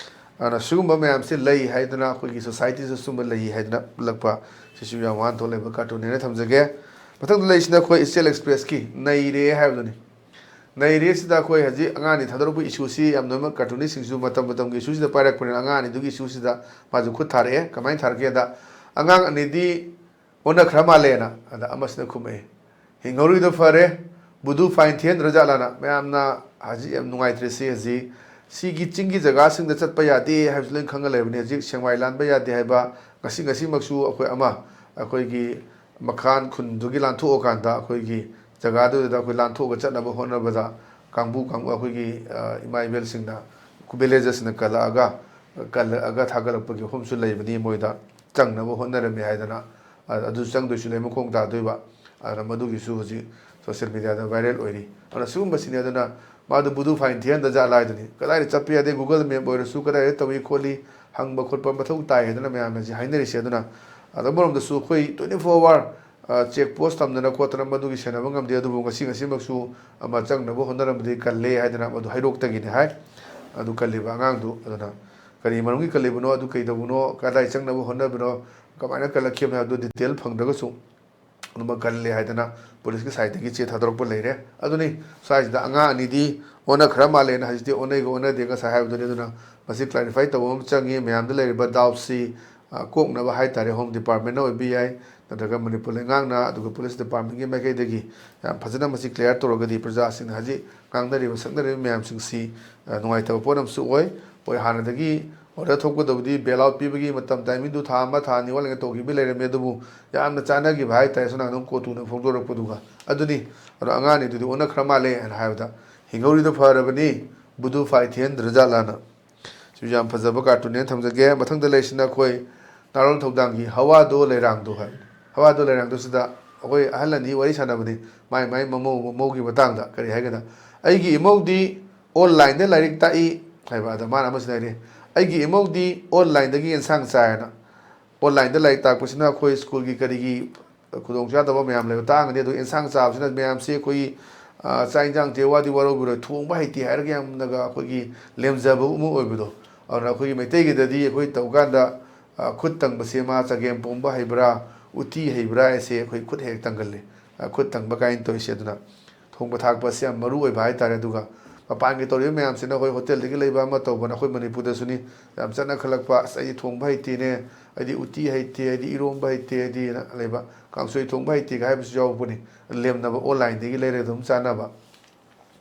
ꯑꯗꯨꯅ ꯁꯤꯒꯨꯝꯕ ꯃꯌꯥꯝꯁꯤ ꯂꯩ ꯍꯥꯏꯗꯅ, ꯑꯩꯈꯣꯏꯒꯤ ꯁꯣꯁꯥꯏꯇꯤꯁꯨ ꯁꯤꯒꯨꯝꯕ ꯂꯩ ꯍꯥꯏꯗꯅ ꯎꯠꯂꯛꯄ, ꯁꯤꯁꯨ ꯌꯥꯝ ꯋꯥꯍꯟꯊꯣꯛ ꯂꯩꯕ ꯀꯥꯔꯇꯨꯟꯅꯦꯅ ꯊꯝꯖꯒꯦ꯫ ꯃꯊꯪꯗ ꯂꯩꯔꯤꯁꯤꯅ ꯑꯩꯈꯣꯏ ꯏꯆꯦꯜ ꯑꯦꯛꯁꯄ꯭ꯔꯦꯁꯀꯤ ꯅꯩꯔꯦ ꯍꯥꯏꯕꯗꯨꯅꯤ꯫ ꯅꯩꯔꯦꯁꯤꯗ ꯑꯩꯈꯣꯏ ꯍꯧꯖꯤꯛ ꯑꯉꯥꯡꯅꯤ ꯊꯥꯗꯣꯔꯛꯄ ꯏꯁꯨꯁꯤ ꯌꯥꯝ ꯂꯣꯏꯅꯃꯛ ꯀꯥꯔꯇꯨꯟꯅꯤꯁꯤꯡꯁꯨ ꯃꯇꯝ ꯃꯇꯝꯒꯤ ꯏꯁꯨꯁꯤꯗ ꯄꯥꯏꯔꯛꯄꯅꯤꯅ, ꯑꯉꯥꯡ ꯑꯅꯤꯗꯨꯒꯤ ꯏꯁꯨꯁꯤꯗ ꯃꯥꯁꯨ ꯈꯨꯠ ꯊꯥꯔꯛꯑꯦ꯫ ꯀꯃꯥꯏꯅ ꯊꯥꯔꯛꯀꯦꯗ, "ꯑꯉꯥꯡ ꯑꯅꯤꯗꯤ ꯑꯣꯟꯅꯈ꯭ꯔ ꯃꯥꯜꯂꯦꯅ", ꯑꯗ ꯑꯃꯁꯤꯅ ꯈꯨꯝꯃꯛꯑꯦ, "ꯍꯤꯡꯍꯧꯔꯤꯗꯣ ꯐꯔꯦ, ꯕꯨꯗꯨ ꯐꯥꯏꯟ ꯊꯤꯍꯟꯗ꯭ꯔꯖꯥꯠꯂꯥꯅ"꯫ ꯃꯌꯥꯝꯅ ꯍꯧꯖꯤꯛ ꯌꯥꯝ ꯅꯨꯡꯉꯥꯏꯇ꯭ꯔꯤꯁꯤ ꯍꯧꯖꯤꯛ ꯁꯤꯒꯤ ꯆꯤꯡꯒꯤ ꯖꯒꯥꯁꯤꯡꯗ ꯆꯠꯄ ꯌꯥꯗꯦ ꯍꯥꯏꯕꯁꯨ ꯂꯣꯏꯅ ꯈꯪꯉ ꯂꯩꯕꯅꯤ꯫ ꯍꯧꯖꯤꯛ ꯁꯦꯡꯃꯥꯏ ꯂꯥꯟꯕ ꯌꯥꯗꯦ ꯍꯥꯏꯕ, ꯉꯁꯤ ꯉꯁꯤꯃꯛꯁꯨ ꯑꯩꯈꯣꯏ ꯑꯃ, ꯑꯩꯈꯣꯏꯒꯤ ꯃꯈꯥꯟ ꯈꯨꯟꯗꯨꯒꯤ ꯂꯥꯟꯊꯣꯛꯑꯀꯥꯟꯗ ꯑꯩꯈꯣꯏꯒꯤ ꯖꯒꯥꯗꯨꯗ ꯑꯩꯈꯣꯏ ꯂꯥꯟꯊꯣꯛꯑꯒ ꯆꯠꯅꯕ ꯍꯣꯠꯅꯕꯗ ꯀꯥꯡꯕꯨ ꯀꯥꯡꯕꯨ ꯑꯩꯈꯣꯏꯒꯤ, ꯑ, ꯏꯃꯥ ꯏꯕꯦꯜꯁꯤꯡꯅ, ꯚꯤꯂꯦꯖꯔꯁꯤꯡꯅ ꯀꯜꯂꯛꯑꯒ, ꯀꯜꯂꯛꯑꯒ ꯊꯥꯒꯠꯂꯛꯄꯒꯤ ꯃꯐꯝꯁꯨ ꯂꯩꯕꯅꯤ꯫ ꯃꯣꯏꯗ ꯆꯪꯅꯕ ꯍꯣꯠꯅꯔꯝꯃꯤ ꯍꯥꯏꯗꯅ, ꯑ-, ꯑꯗꯨ ꯆꯪꯗꯣꯏꯁꯨ ꯂꯩ, ꯃꯈꯣꯡ ꯇꯥꯗꯣꯏꯕ꯫ ꯑꯗꯨꯅ ꯃꯗꯨꯒꯤꯁꯨ ꯍꯧꯖꯤꯛ ꯁꯣꯁꯤꯌꯦꯜ ꯃꯦꯗꯤꯌꯥꯗ ꯚꯥꯏꯔꯦꯜ ꯑꯣꯏꯔꯤ꯫ ꯑꯗꯨꯅ ꯁꯤꯒꯨꯝꯕꯁꯤꯅꯤ꯫ ꯑꯗꯨꯅ ꯃꯥꯗꯨ ꯕꯨꯗꯨ ꯐꯥꯏꯟ ꯊꯤꯍꯟꯗ ꯖꯥꯠꯂꯥ ꯍꯥꯏꯗꯨꯅꯤ꯫ ꯀꯗꯥꯏꯗ ꯆꯠꯄ ꯌꯥꯗꯦ, ꯒꯨꯒꯜ ꯃꯦꯞ ꯑꯣꯏꯔꯁꯨ ꯀꯗꯥꯏꯗ ꯇꯧꯏ ꯈꯣꯠꯂꯤ ꯍꯪꯕ ꯈꯣꯠꯄ ꯃꯊꯧ ꯇꯥꯏ ꯍꯥꯏꯗꯅ ꯃꯌꯥꯝꯅ ꯍꯧꯖꯤꯛ ꯍꯥꯏꯅꯔꯤꯁꯦ꯫ ꯑꯗꯨꯅ ꯑꯗꯣ ꯑꯃꯔꯣꯝꯗꯁꯨ ꯑꯩꯈꯣꯏ twenty four hour, ꯑ, ꯆꯦꯛ ꯄꯣꯁ ꯊꯝꯗꯅ ꯈꯣꯠꯇꯅ ꯃꯗꯨꯒꯤ ꯁꯦꯟꯅꯕ ꯉꯝꯗꯦ꯫ ꯑꯗꯨꯕꯨ ꯉꯁꯤ ꯉꯁꯤꯃꯛꯁꯨ ꯑꯃ ꯆꯪꯅꯕ ꯍꯣꯠꯅꯔꯝꯕꯗꯤ ꯀꯜꯂꯦ ꯍꯥꯏꯗꯅ ꯃꯗꯨ ꯍꯩꯔꯣꯛꯇꯒꯤꯅꯤ ꯍꯥꯏ꯫ ꯑꯗꯨ ꯀꯜꯂꯤꯕ ꯑꯉꯥꯡꯗꯨ, ꯑꯗꯨꯅ ꯀꯔꯤ ꯃꯔꯝꯒꯤ ꯀꯜꯂꯤꯕꯅꯣ, ꯑꯗꯨ ꯀꯩꯗꯧꯕꯅꯣ, ꯀꯗꯥꯏ ꯆꯪꯅꯕ ꯍꯣꯠꯅꯕꯅꯣ, ꯀꯃꯥꯏꯅ ꯀꯜꯂꯛꯈꯤꯕꯅꯣ ꯍꯥꯏꯕꯗꯨ ꯗꯤꯇꯦꯜ ꯐꯪꯗ꯭ꯔꯒꯁꯨ ꯑꯗꯨꯃꯛ ꯀꯜꯂꯦ ꯍꯥꯏꯗꯅ ꯄꯨꯂꯤꯁꯀꯤ ꯁꯥꯏꯠꯇꯒꯤ ꯆꯦ ꯊꯥꯗꯣꯔꯛꯄ ꯂꯩꯔꯦ꯫ ꯑꯗꯨꯅꯤ, ꯁ꯭ꯋꯥꯏꯁꯤꯗ ꯑꯉꯥꯡ ꯑꯅꯤꯗꯤ ꯑꯣꯟꯅꯈ꯭ꯔ ꯃꯥꯜꯂꯦꯅ, ꯍꯧꯖꯤꯛꯇꯤ ꯑꯣꯟꯅꯩꯒ ꯑꯣꯟꯅꯗꯦ ꯉꯁꯥꯏ ꯍꯥꯏꯕꯗꯨꯅꯤ꯫ ꯑꯗꯨꯅ ꯃꯁꯤ ꯀ꯭ꯂꯥꯔꯤꯐꯥꯏ ꯇꯧꯕ ꯑꯃ ꯆꯪꯉꯤ꯫ ꯃꯌꯥꯝꯗ ꯂꯩꯔꯤꯕ ꯗꯥꯎꯠꯁꯤ, ꯑ, ꯀꯣꯛꯅꯕ ꯍꯥꯏ ꯇꯥꯔꯦ, ꯍꯣꯝ ꯗꯤꯄꯥꯔꯠꯃꯦꯟꯅ ꯑꯣꯏꯕ ꯌꯥꯏ, ꯅꯠꯇ꯭ꯔꯒ ꯃꯅꯤꯄꯨꯔ ꯂꯩꯉꯥꯛꯅ ꯑꯗꯨꯒ ꯄꯨꯂꯤꯁ ꯗꯤꯄꯥꯔꯠꯃꯦꯟꯒꯤ ꯃꯥꯏꯀꯩꯗꯒꯤ ꯌꯥꯝ ꯐꯖꯅ ꯃꯁꯤ ꯀ꯭ꯂꯤꯌꯥꯔ ꯇꯧꯔꯒꯗꯤ ꯄ꯭ꯔꯖꯥꯁꯤꯡꯅ ꯍꯧꯖꯤꯛ ꯉꯥꯡꯅꯔꯤꯕ ꯁꯛꯅꯔꯤꯕ ꯃꯌꯥꯝꯁꯤꯡꯁꯤ, ꯑ, ꯅꯨꯡꯉꯥꯏꯇꯕ ꯄꯣꯠ ꯑꯃꯁꯨ ꯑꯣꯏ꯫ ꯍꯣꯏ, ꯍꯥꯟꯅꯗꯒꯤ ꯑꯣꯔꯗꯔ ꯊꯣꯛꯀꯗꯕꯗꯤ ꯕꯦꯜ ꯑꯥꯎꯠ ꯄꯤꯕꯒꯤ ꯃꯇꯝ ꯇꯥꯏꯃꯤꯡꯗꯨ ꯊꯥ ꯑꯃ ꯊꯥ ꯑꯅꯤ ꯋꯥꯠꯂꯤꯉꯩ ꯇꯧꯈꯤꯕ ꯂꯩꯔꯝꯃꯦ, ꯑꯗꯨꯕꯨ ꯌꯥꯝꯅ ꯆꯥꯟꯅꯈꯤꯕ ꯍꯥꯏꯇꯥꯔꯦ, ꯁꯣꯝ ꯅꯥꯀꯟꯗ ꯀꯣꯇꯨꯅ ꯐꯣꯡꯗꯣꯔꯛꯄꯗꯨꯒ꯫ ꯑꯗꯨꯅꯤ, ꯑꯗꯣ ꯑꯉꯥꯡꯅꯤꯗꯨꯗꯤ ꯑꯣꯟꯅꯈ꯭ꯔ ꯃꯥꯜꯂꯦ ꯍꯥꯏꯅ ꯍꯥꯏꯕꯗ, ꯍꯤꯡꯍꯧꯔꯤꯗꯣ ꯐꯔꯕꯅꯤ, ꯕꯨꯗꯨ ꯐꯥꯏ ꯊꯤꯍꯟꯗ꯭ꯔꯖꯥꯠꯂꯥꯅ꯫ ꯁꯤꯁꯨ ꯌꯥꯝ ꯐꯖꯕ ꯀꯥꯔꯇꯨꯟꯅꯦꯅ ꯊꯝꯖꯒꯦ꯫ ꯃꯊꯪꯗ ꯂꯩꯔꯤꯁꯤꯅ ꯑꯩꯈꯣꯏ ꯅꯥꯔꯣꯜ ꯊꯧꯗꯥꯡꯒꯤ ꯍꯋꯥꯗꯣ ꯂꯩꯔꯥꯡꯗꯣ ꯍꯥꯏꯕꯅꯤ꯫ ꯍꯋꯥꯗꯣ ꯂꯩꯔꯥꯡꯗꯣꯁꯤꯗ ꯑꯩꯈꯣꯏ ꯑꯍꯜ ꯑꯅꯤ ꯋꯥꯔꯤ ꯁꯥꯟꯅꯕꯅꯤ, ꯃꯥꯏ ꯃꯥꯏ ꯃꯃꯧ ꯃꯃꯧꯒꯤ ꯃꯇꯥꯡꯗ꯫ ꯀꯔꯤ ꯍꯥꯏꯒꯦꯗ, "ꯑꯩꯒꯤ ꯏꯃꯧꯗꯤ ꯑꯣꯟꯂꯥꯏꯟꯗ ꯂꯥꯏꯔꯤꯛ ꯇꯥꯛꯏ" ꯍꯥꯏꯕ꯫ ꯑꯗ ꯃꯥꯅ ꯑꯃꯁꯤꯅ ꯍꯥꯏꯔꯦ, "ꯑꯩꯒꯤ ꯏꯃꯧꯗꯤ ꯑꯣꯟꯂꯥꯏꯟꯗꯒꯤ ꯑꯦꯟꯁꯥꯡ ꯆꯥꯏ" ꯍꯥꯏꯅ꯫ ꯑꯣꯟꯂꯥꯏꯟꯗ ꯂꯥꯏꯔꯤꯛ ꯇꯥꯛꯄꯁꯤꯅ ꯑꯩꯈꯣꯏ ꯁ꯭ꯀꯨꯜꯒꯤ ꯀꯔꯤꯒꯤ ꯈꯨꯗꯣꯡꯆꯥꯗꯕ ꯃꯌꯥꯝ ꯂꯩꯕ ꯇꯥꯡꯒꯅꯤ, ꯑꯗꯨ ꯑꯦꯟꯁꯥꯡ ꯆꯥꯕꯁꯤꯅ ꯃꯌꯥꯝꯁꯦ ꯑꯩꯈꯣꯏꯒꯤ, ꯑ, ꯆꯥꯛ ꯌꯦꯟꯁꯥꯡꯁꯦ ꯋꯥꯗꯤ ꯋꯥꯔꯧꯕꯤꯔꯣꯏ, ꯊꯣꯡꯕ ꯍꯩꯇꯦ ꯍꯥꯏꯔꯒ ꯌꯥꯝꯅꯒ ꯑꯩꯈꯣꯏꯒꯤ ꯂꯦꯝꯖꯕ ꯑꯃ ꯑꯣꯏꯕꯗꯣ꯫ ꯑꯗꯨꯅ ꯑꯩꯈꯣꯏꯒꯤ ꯃꯩꯇꯩꯒꯤꯗꯗꯤ ꯑꯩꯈꯣꯏ ꯇꯧꯀꯥꯟꯗ, ꯑ, ꯈꯨꯠ ꯇꯪꯕꯁꯦ ꯃꯥ ꯆꯒꯦꯝ ꯄꯣꯝꯕ ꯍꯩꯕ꯭ꯔꯥ, ꯎꯇꯤ ꯍꯩꯕ꯭ꯔꯥ ꯍꯥꯏꯁꯦ ꯑꯩꯈꯣꯏ ꯈꯨꯠ ꯍꯦꯛ ꯇꯪꯒꯜꯂꯤ꯫ ꯑ, ꯈꯨꯠ ꯇꯪꯕ ꯀꯥꯏꯅ ꯇꯧꯔꯤꯁꯦ꯫ ꯑꯗꯨꯅ ꯊꯣꯡꯕ ꯊꯥꯛꯄꯁꯦ ꯌꯥꯝ ꯃꯔꯨ ꯑꯣꯏꯕ ꯍꯥꯏꯇꯥꯔꯦ꯫ ꯑꯗꯨꯒ ꯃꯄꯥꯟꯒꯤ ꯇꯧꯔꯤꯕ ꯃꯌꯥꯝꯁꯤꯅ ꯑꯩꯈꯣꯏ ꯍꯣꯇꯦꯜꯗꯒꯤ ꯂꯩꯕ ꯑꯃ ꯇꯧꯕꯅ ꯑꯩꯈꯣꯏ ꯃꯅꯤꯄꯨꯔꯗꯁꯨꯅꯤ ꯌꯥꯝ ꯆꯠꯅꯈꯠꯂꯛꯄ꯫ "ꯑꯁ, ꯑꯩꯗꯤ ꯊꯣꯡꯕ ꯍꯩꯇꯦꯅꯦ, ꯑꯩꯗꯤ ꯎꯇꯤ ꯍꯩꯇꯦ, ꯑꯩꯗꯤ ꯏꯔꯣꯝꯕ ꯍꯩꯇꯦ", ꯑꯩꯗꯤ ꯂꯩꯕ, "ꯀꯥꯡꯁꯣꯏ ꯊꯣꯡꯕ ꯍꯩꯇꯦꯒ" ꯍꯥꯏꯕꯁꯨ ꯌꯥꯎꯕꯅꯤ꯫ ꯂꯦꯝꯅꯕ ꯑꯣꯟꯂꯥꯏꯟꯗꯒꯤ ꯂꯩꯔꯒ ꯑꯗꯨꯝ ꯆꯥꯅꯕ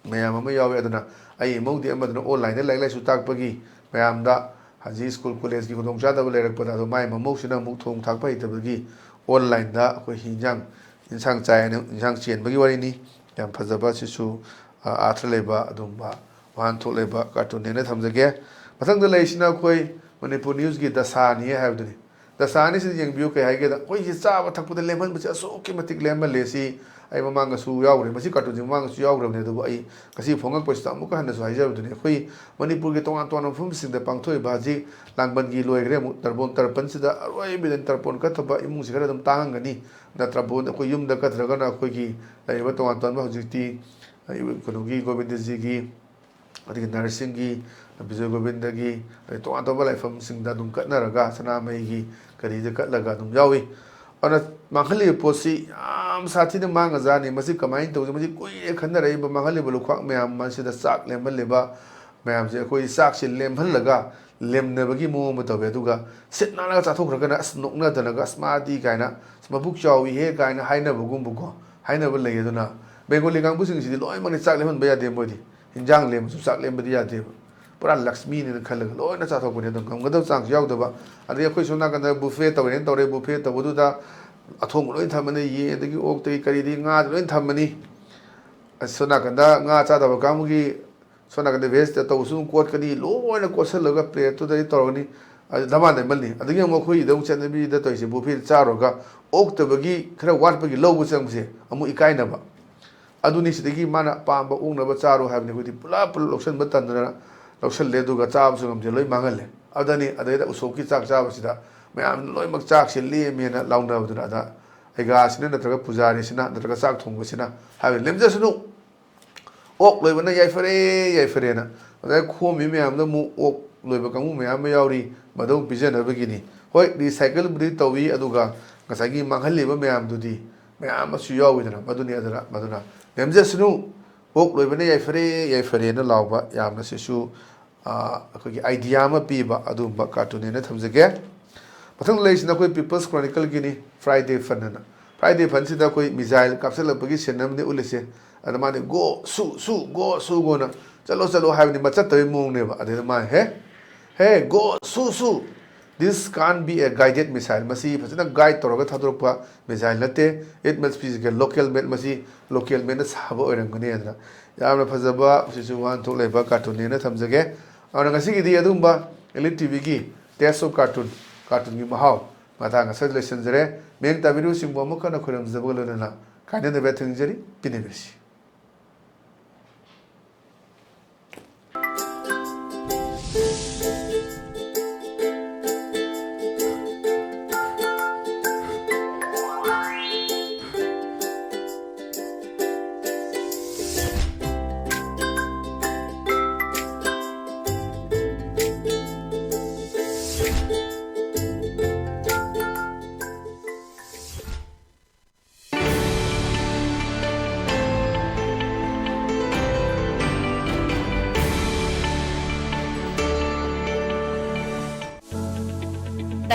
ꯃꯌꯥꯝ ꯑꯃ ꯌꯥꯎꯋꯦ꯫ ꯑꯗꯨꯅ ꯑꯩ ꯏꯃꯧꯗꯤ ꯑꯃꯗꯨꯅ ꯑꯣꯟꯂꯥꯏꯟꯗ ꯂꯥꯏꯔꯤꯛ ꯂꯥꯏꯁꯨ ꯇꯥꯛꯄꯒꯤ ꯃꯌꯥꯝꯗ ꯍꯧꯖꯤꯛ ꯁ꯭ꯀꯨꯜ ꯀꯣꯂꯦꯖꯀꯤ ꯈꯨꯗꯣꯡꯆꯥꯗꯕ ꯂꯩꯔꯛꯄꯗ, ꯑꯗꯣ ꯃꯥꯏ ꯃꯃꯧꯁꯤꯅ ꯑꯃꯨꯛ ꯊꯣꯡ ꯊꯥꯛꯄ ꯍꯩꯇꯕꯒꯤ ꯑꯣꯟꯂꯥꯏꯟꯗ ꯑꯩꯈꯣꯏ ꯍꯤꯟꯖꯥꯡ, ꯏꯟꯁꯥꯡ ꯆꯥꯏ ꯍꯥꯏꯅ ꯏꯟꯁꯥꯡ ꯆꯦꯟꯕꯒꯤ ꯋꯥꯔꯤꯅꯤ꯫ ꯌꯥꯝ ꯐꯖꯕ, ꯁꯤꯁꯨ, ꯑ, ꯑꯥꯔꯊ ꯂꯩꯕ ꯑꯗꯨꯒꯨꯝꯕ ꯋꯥꯍꯟꯊꯣꯛ ꯂꯩꯕ ꯀꯥꯔꯇꯨꯟꯅꯦꯅ ꯊꯝꯖꯒꯦ꯫ ꯃꯊꯪꯗ ꯂꯩꯔꯤꯁꯤꯅ ꯑꯩꯈꯣꯏ ꯃꯅꯤꯄꯨꯔ ꯅ꯭ꯌꯨꯁꯀꯤ ꯗꯁꯥꯅꯤ ꯍꯥꯏꯕꯗꯨꯅꯤ꯫ ꯗꯁꯥꯅꯤꯁꯤꯗ ꯌꯦꯡꯕꯤꯌꯨ, ꯀꯩ ꯍꯥꯏꯒꯦꯗ, ꯑꯩꯈꯣꯏꯁꯤ ꯆꯥꯕ ꯊꯛꯄꯗ ꯂꯦꯝꯍꯟꯕꯁꯦ ꯑꯁꯨꯛꯀꯤ ꯃꯇꯤꯛ ꯂꯦꯝꯍꯜꯂꯦ꯫ ꯁꯤ ꯑꯩ ꯃꯃꯥꯡꯗꯁꯨ ꯌꯥꯎꯈ꯭ꯔꯦ, ꯃꯁꯤ ꯀꯥꯔꯇꯨꯟꯁꯦ ꯃꯃꯥꯡꯗꯁꯨ ꯌꯥꯎꯈ꯭ꯔꯕꯅꯦ꯫ ꯑꯗꯨꯕꯨ ꯑꯩ ꯉꯁꯤ ꯐꯣꯡꯉꯛꯄꯁꯤꯗ ꯑꯃꯨꯛꯀ ꯍꯟꯅꯁꯨ ꯍꯥꯏꯖꯕꯗꯨꯅꯤ, ꯑꯩꯈꯣꯏ ꯃꯅꯤꯄꯨꯔꯒꯤ ꯇꯣꯉꯥꯟ ꯇꯣꯉꯥꯟꯕ ꯃꯐꯝꯁꯤꯡꯗ ꯄꯥꯡꯊꯣꯛꯏꯕ ꯍꯧꯖꯤꯛ ꯂꯥꯡꯕꯟꯒꯤ ꯂꯣꯏꯈ꯭ꯔꯦ, ꯑꯃꯨꯛ ꯇꯔꯄꯣꯟ, ꯇꯔꯄꯟꯁꯤꯗ ꯑꯔꯣꯏꯕꯗ ꯇꯔꯄꯣꯟ ꯀꯠꯇꯕ ꯏꯃꯨꯡꯁꯤ ꯈꯔ ꯑꯗꯨꯝ ꯇꯥꯡꯉꯝꯒꯅꯤ꯫ ꯅꯠꯇ꯭ꯔ ꯇꯔꯄꯣꯟ ꯑꯩꯈꯣꯏ ꯌꯨꯝꯗ ꯀꯠꯇ꯭ꯔꯒꯅ ꯑꯩꯈꯣꯏꯒꯤ ꯂꯩꯔꯤꯕ ꯇꯣꯉꯥꯟ ꯇꯣꯉꯥꯟꯕ ꯍꯧꯖꯤꯛꯇꯤ, ꯑ, ꯀꯩꯅꯣꯒꯤ, ꯒꯣꯕꯤꯟꯗꯖꯤꯒꯤ, ꯑꯗꯒꯤ ꯅꯔꯁꯤꯡꯒꯤ, ꯕꯤꯖꯣꯏ ꯒꯣꯕꯤꯟꯗꯒꯤ, ꯑꯗꯩ ꯇꯣꯉꯥꯟ ꯇꯣꯉꯥꯟꯕ ꯂꯥꯏꯐꯝꯁꯤꯡꯗ ꯑꯗꯨꯝ ꯀꯠꯅꯔꯒ, ꯁꯅꯥꯃꯍꯤꯒꯤ ꯀꯔꯤꯗ ꯀꯠꯂꯒ ꯑꯗꯨꯝ ꯌꯥꯎꯏ꯫ ꯑꯗꯨꯅ ꯃꯥꯡꯍꯜꯂꯤꯕ ꯄꯣꯠꯁꯤ ꯌꯥꯝ ꯁꯥꯊꯤꯅ ꯃꯥꯡꯉꯖꯥꯠꯅꯤ꯫ ꯃꯁꯤ ꯀꯃꯥꯏꯅ ꯇꯧꯁꯤ? ꯃꯁꯤ ꯀꯨꯏꯔꯦ ꯈꯟꯅꯔꯛꯏꯕ, ꯃꯥꯡꯍꯜꯂꯤꯕ ꯂꯨꯈꯥꯛ ꯃꯌꯥꯝ ꯑꯁꯤꯗ ꯆꯥꯛ ꯂꯦꯝꯍꯜꯂꯤꯕ ꯃꯌꯥꯝꯁꯦ꯫ ꯑꯩꯈꯣꯏ ꯆꯥꯛꯁꯦ ꯂꯦꯝꯍꯜꯂꯒ ꯂꯦꯝꯅꯕꯒꯤ ꯃꯑꯣꯡ ꯑꯃ ꯇꯧꯋꯦ꯫ ꯑꯗꯨꯒ ꯁꯤꯠ ꯅꯥꯜꯂꯒ ꯆꯥꯊꯣꯛꯈ꯭ꯔꯒꯅ, "ꯑꯁ, ꯅꯣꯛꯅꯗꯅꯒ, ꯑꯁ, ꯃꯥꯗꯤ" ꯀꯥꯏꯅ, "ꯑꯁ, ꯃꯕꯨꯛ ꯆꯥꯎꯏꯍꯦ" ꯀꯥꯏꯅ ꯍꯥꯏꯅꯕꯒꯨꯝꯕꯀꯣ, ꯍꯥꯏꯅꯕ ꯂꯩ꯫ ꯑꯗꯨꯅ ꯕꯦꯡꯒꯣꯂꯤ ꯀꯥꯡꯕꯨꯁꯤꯡꯁꯤꯗꯤ ꯂꯣꯏꯅꯃꯛꯅꯤ ꯆꯥꯛ ꯂꯦꯝꯍꯟꯕ ꯌꯥꯗꯦ꯫ ꯃꯣꯏꯗꯤ ꯍꯤꯟꯖꯥꯡ ꯂꯦꯝꯕꯁꯨ ꯆꯥꯛ ꯂꯦꯝꯕꯗꯤ ꯌꯥꯗꯦꯕ꯫ ꯄꯨꯔꯥ ꯂꯛꯁꯃꯤꯅꯦꯅ ꯈꯜꯂꯒ ꯂꯣꯏꯅ ꯆꯥꯊꯣꯛꯄꯅꯦ꯫ ꯑꯗꯨꯝ ꯉꯝꯒꯗꯕ ꯆꯥꯡꯁꯨ ꯌꯥꯎꯗꯕ꯫ ꯑꯗꯒꯤ ꯑꯩꯈꯣꯏ ꯁꯣꯝ ꯅꯥꯀꯟꯗ ꯕꯨꯐꯦ ꯇꯧꯔꯦꯅ ꯇꯧꯔꯦ꯫ ꯕꯨꯐꯦ ꯇꯧꯕꯗꯨꯗ ꯑꯊꯣꯡꯕ ꯂꯣꯏ ꯊꯝꯃꯅꯤ, ꯌꯦꯟꯗꯒꯤ ꯑꯣꯛꯇꯒꯤ ꯀꯔꯤꯗꯒꯤ ꯉꯥꯗ ꯂꯣꯏ ꯊꯝꯃꯅꯤ꯫ ꯑꯁ, ꯁꯣꯝ ꯅꯥꯀꯟꯗ ꯉꯥ ꯆꯥꯗꯕ ꯀꯥꯡꯕꯨꯒꯤ, ꯁꯣꯝ ꯅꯥꯀꯟꯗ ꯚꯦꯖꯇ ꯇꯧꯕꯁꯨ ꯑꯗꯨꯝ ꯀꯣꯠꯀꯅꯤ, ꯂꯣꯏꯅ ꯀꯣꯠꯁꯤꯜꯂꯒ ꯄ꯭ꯂꯦꯠꯇꯨꯗꯗꯤ ꯇꯧꯔꯒꯅꯤ꯫ ꯑꯗꯨ ꯙꯃꯥꯟ ꯂꯩꯃꯜꯅꯤ꯫ ꯑꯗꯒꯤ ꯑꯃꯨꯛ ꯑꯩꯈꯣꯏꯒꯤꯗ ꯑꯃꯨꯛ ꯆꯠꯅꯕꯤꯗ ꯇꯧꯔꯤꯁꯦ, ꯕꯨꯐꯦꯗ ꯆꯥꯔꯨꯔꯒ ꯑꯣꯛꯇꯕꯒꯤ ꯈꯔ ꯋꯥꯠꯄꯒꯤ ꯂꯧꯕ ꯆꯪꯕꯁꯦ ꯑꯃꯨꯛ ꯏꯀꯥꯏꯅꯕ꯫ ꯑꯗꯨꯅꯤ꯫ ꯁꯤꯗꯒꯤ ꯃꯥꯅ ꯑꯄꯥꯝꯕ ꯑꯣꯛꯅꯕ ꯆꯥꯔꯣ ꯍꯥꯏꯕꯅꯤ꯫ ꯑꯩꯈꯣꯏꯗꯤ ꯄꯨꯂꯞ ꯄꯨꯂꯞ ꯂꯧꯁꯟꯕ ꯇꯟꯗꯅ ꯂꯧꯁꯜꯂꯦ, ꯑꯗꯨꯒ ꯆꯥꯕꯁꯨ ꯉꯝꯗꯦ, ꯂꯣꯏ ꯃꯥꯡꯍꯜꯂꯦ꯫ ꯑꯗꯨꯗꯅꯤ ꯑꯗꯩꯗ ꯎꯁꯣꯞꯀꯤ ꯆꯥꯛ ꯆꯥꯕꯁꯤꯗ ꯃꯌꯥꯝ ꯂꯣꯏꯅꯃꯛ ꯆꯥꯛꯁꯦ ꯂꯦꯝꯃꯦꯅ ꯂꯥꯎꯅꯕꯗꯨꯅ꯫ ꯑꯗ ꯑꯩꯒꯥꯁꯤꯅ ꯅꯠꯇ꯭ꯔꯒ ꯄꯨꯖꯥꯔꯤꯁꯤꯅ ꯅꯠꯇ꯭ꯔꯒ ꯆꯥꯛ ꯊꯣꯡꯕꯁꯤꯅ ꯍꯥꯏꯕ, "ꯂꯦꯝꯖꯁꯅꯨ, ꯑꯣꯛ ꯂꯣꯏꯕꯅ ꯌꯥꯏꯐꯔꯦ, ꯌꯥꯏꯐꯔꯦꯅ"꯫ ꯑꯗꯩ ꯈꯣꯝꯃꯤ ꯃꯌꯥꯝꯗ ꯑꯃꯨꯛ ꯑꯣꯛ ꯂꯣꯏꯕ ꯀꯥꯡꯕꯨ ꯃꯌꯥꯝ ꯑꯃ ꯌꯥꯎꯔꯤ, ꯃꯗꯨ ꯄꯤꯖꯅꯕꯒꯤꯅꯤ꯫ ꯍꯣꯏ, ꯔꯤꯁꯥꯏꯀꯜꯕꯨꯗꯤ ꯇꯧꯏ, ꯑꯗꯨꯒ ꯉꯁꯥꯏꯒꯤ ꯃꯥꯡꯍꯜꯂꯤꯕ ꯃꯌꯥꯝꯗꯨꯗꯤ ꯃꯌꯥꯝ ꯑꯃꯁꯨ ꯌꯥꯎꯋꯤꯗꯅ꯫ ꯃꯗꯨꯅꯤ꯫ ꯑꯗꯨꯅ, ꯃꯗꯨꯅ "ꯂꯦꯝꯖꯁꯅꯨ, ꯑꯣꯛ ꯂꯣꯏꯕꯅ ꯌꯥꯏꯐꯔꯦ, ꯌꯥꯏꯐꯔꯦꯅ" ꯂꯥꯎꯕ ꯌꯥꯝꯅ ꯁꯤꯁꯨ, ꯑ, ꯑꯩꯈꯣꯏꯒꯤ ꯑꯥꯏꯗꯤꯌꯥ ꯑꯃ ꯄꯤꯕ ꯑꯗꯨꯒꯨꯝꯕ ꯀꯥꯔꯇꯨꯟꯅꯦꯅ ꯊꯝꯖꯒꯦ꯫ ꯃꯊꯪꯗ ꯂꯩꯔꯤꯁꯤꯅ ꯑꯩꯈꯣꯏ People's Chronicleꯒꯤꯅꯤ, Friday Fun ꯑꯅ꯫ Friday Funꯁꯤꯗ ꯑꯩꯈꯣꯏ ꯃꯤꯖꯥꯏꯜ ꯀꯥꯞꯁꯤꯜꯂꯛꯄꯒꯤ ꯁꯤꯟ ꯑꯃꯅꯤ ꯎꯠꯂꯤꯁꯦ꯫ ꯑꯗ ꯃꯥꯅ "Go, ꯁꯨ, ꯁꯨ, go, ꯁꯨ, goꯅ ꯆꯠꯂꯣ, ꯆꯠꯂꯣ" ꯍꯥꯏꯕꯅꯤ, ꯃꯥ ꯆꯠꯇꯕꯩ ꯃꯑꯣꯡꯅꯦꯕ꯫ ꯑꯗꯩꯗ ꯃꯥ "Hey, hey, go, ꯁꯨ, ꯁꯨ, this can't be a guided missile, ꯃꯁꯤ ꯐꯖꯅ ꯒꯥꯏꯗ ꯇꯧꯔꯒ ꯊꯥꯗꯣꯔꯛꯄ ꯃꯤꯖꯥꯏꯜ ꯅꯠꯇꯦ, it must be a local made, ꯃꯁꯤ ꯂꯣꯀꯦꯜ ꯃꯦꯗꯅ ꯁꯥꯕ ꯑꯣꯏꯔꯝꯒꯅꯤ" ꯍꯥꯏꯗꯅ꯫ ꯌꯥꯝꯅ ꯐꯖꯕ, ꯁꯤꯁꯨ ꯋꯥꯍꯟꯊꯣꯛ ꯂꯩꯕ ꯀꯥꯔꯇꯨꯟꯅꯦꯅ ꯊꯝꯖꯒꯦ꯫ ꯑꯗꯨꯅ ꯉꯁꯤꯒꯤꯗꯤ ꯑꯗꯨꯒꯨꯝꯕ Elite TVꯒꯤ Taste of Cartoon, ꯀꯥꯔꯇꯨꯟꯒꯤ ꯃꯍꯥꯎ ꯃꯇꯥꯡ ꯑꯁꯤꯗ ꯂꯣꯏꯁꯤꯟꯖꯔꯦ꯫ ꯃꯤꯠꯌꯦꯡ ꯇꯥꯕꯤꯔꯤꯕꯁꯤꯡꯕꯨ ꯑꯃꯨꯛ ꯍꯟꯅ ꯈꯣꯏꯔꯝꯖꯕꯒ ꯂꯣꯏꯅꯅ ꯀꯥꯏꯅꯅꯕ ꯊꯤꯡꯖꯔꯤ꯫ ꯄꯤꯅꯕꯤꯔꯁꯤ꯫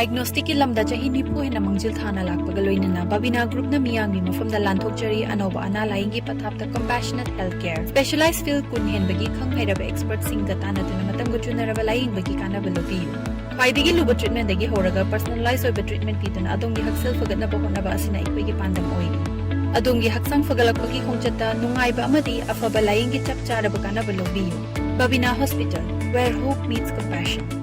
Diagnostic ꯀꯤ ꯂꯝꯗ ꯆꯍꯤ ꯅꯤꯐꯨ ꯍꯦꯟꯅ ꯃꯥꯡꯖꯤꯜ ꯊꯥꯅ ꯂꯥꯛꯄꯒ ꯂꯣꯏꯅꯅ ꯕꯕꯤꯅꯥ Group ꯅ ꯃꯤꯌꯥꯝꯒꯤ ꯃꯐꯝꯗ ꯂꯥꯟꯊꯣꯛꯆꯔꯤ꯫ ꯑꯅꯧꯕ ꯑꯅꯥ ꯂꯥꯏꯌꯦꯡꯒꯤ ꯄꯊꯥꯞꯇ Compassionate Health Care, Specialized Field ꯀꯨꯟ ꯍꯦꯟꯕꯒꯤ ꯈꯪ ꯍꯩꯔꯕ expert ꯁꯤꯡꯒ ꯇꯥꯟꯅꯗꯨꯅ ꯃꯇꯝꯒ ꯆꯨꯅꯔꯕ ꯂꯥꯏꯌꯦꯡꯕꯒꯤ ꯀꯥꯟꯅꯕ ꯂꯧꯕꯤꯌꯨ꯫ ꯈ꯭ꯋꯥꯏꯗꯒꯤ ꯂꯨꯕ treatment ꯗꯒꯤ ꯍꯧꯔꯒ personalized ꯑꯣꯏꯕ treatment ꯄꯤꯗꯨꯅ ꯑꯗꯣꯝꯒꯤ ꯍꯛꯁꯦꯜ ꯐꯒꯠꯅꯕ ꯍꯣꯠꯅꯕ ꯑꯁꯤꯅ ꯑꯩꯈꯣꯏꯒꯤ ꯄꯥꯟꯗꯝ ꯑꯣꯏꯔꯤ꯫ ꯑꯗꯣꯝꯒꯤ ꯍꯛꯆꯥꯡ ꯐꯒꯠꯂꯛꯄꯒꯤ ꯈꯣꯡꯆꯠꯇ ꯅꯨꯡꯉꯥꯏꯕ ꯑꯃꯗꯤ ꯑꯐꯕ ꯂꯥꯏꯌꯦꯡꯒꯤ ꯆꯞ ꯆꯥꯔꯕ ꯀꯥꯟꯅꯕ ꯂꯧꯕꯤꯌꯨ꯫ Babina Hospital, where hope meets compassion.